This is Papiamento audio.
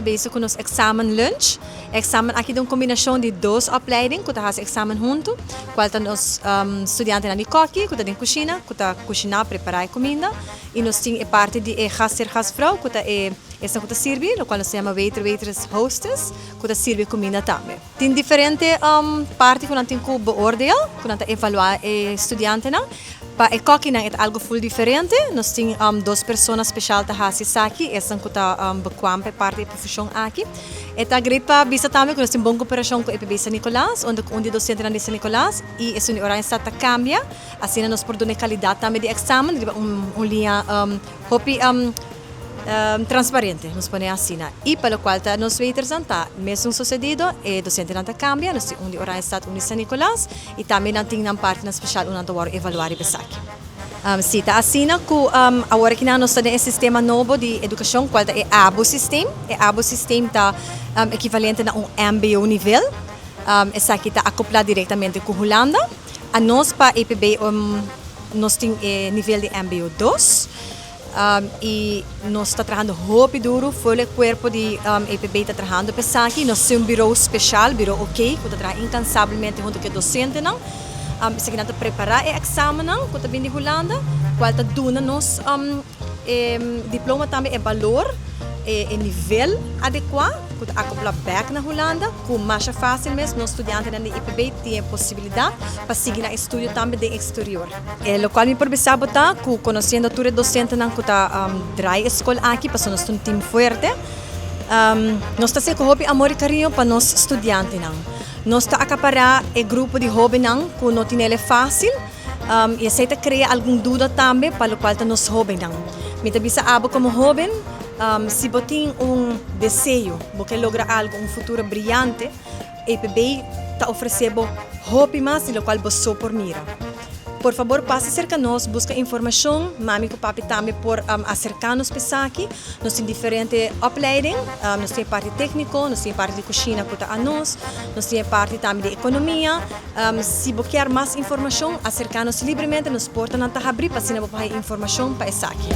bezig ku nos examen lunch. Examen aki ta un kombinashon di dos opleiding ku ta hasi examen huntu, kual ta nos studiantenan di kòki ku ta den kushina, ku ta kushiná, prepará e kuminda, i nos tin e parti di e gastheer, gastvrouw ku ta e esnan ku ta sirbi, lokual nos ta yama waiter, waitress, hostess, ku ta sirbi kuminda tambe. Tin diferente parti ku nan tin ku beoordeel, ku nan ta evaluá e studiantenan. Pa e kòkinan e ta algu ful diferente. Nos tin dos persona speshal ta hasi esaki, esnan ku ta bekwam pa e parti di e profeshon aki. E ta great pa bisa tambe ku nos tin bon koperashon ku EPB San Nicolas, unda ku un di e dosentenan di San Nicolas i esun di Oranjestad ta kambia. Asina nos por duna e kalidat tambe di eksamen riba un liña hopi Transparente, nos pone asina. Y pa locual ta nos waitersnan ta mesun sucedido, e docentenan ta cambia, nos tin un di Oranjestad, un di San Nicolas y tambe nan tin nan partinan special unda nan ta worde evalua riba esaki. Si ta asina cu awor aki nan nos ta den e sistema nobo di educacion cual ta e abo systeem. E abo systeem ta equivalente na un mbo nivel. Esaki ta acopla directamente cu Hulanda. Anos pa EPB nos tin e nivel di mbo dos. I nos ta trahando hopi duru, full e kuerpo di EPB ta trahando pa esaki. Nos tin un birou speshal, birou OK, ku ta traha inkansabelmente huntu ku e dosentenan. Esakinan ta prepará e eksamennan ku ta bin di Hulanda, kual ta duna nos e diploma tambe e balor, e nivel adekuá ku ta akoplá bèk na Hulanda, ku masha fásil mes nos studiantenan di EPB tin e posibilidat pa sigui nan estudio tambe den eksterior. E lokual mi por bisa bo ta ku konosiendo tur e dosentenan ku ta drai e skol aki pasobra nos ta un tim fuerte, nos ta hasi ku hopi amor i kariño pa nos studiantenan. Nos ta akapará e grupo di hóbennan ku no tin el e fásil i esei ta krea algun duda tambe pa lokual ta nos hóbennan. Mi ta bisa abo komo hóben, si bo tin un deseo, bo ke logra algu, un futuro briante, EPB ta ofresé bo hopi mas di lokual bo so por mira. Por fabor pasa serka nos buska informashon, mami ku papi tambe por aserká nos pa esaki. Nos tin diferente opleiding, nos tin e parti tékniko, nos tin e parti di kushina ku ta anos, nos tin e parti tambe di ekonomia. Si bo kier mas informashon aserká nos libremente, nos portanan ta habrí pa asina bo por haña informashon pa esaki.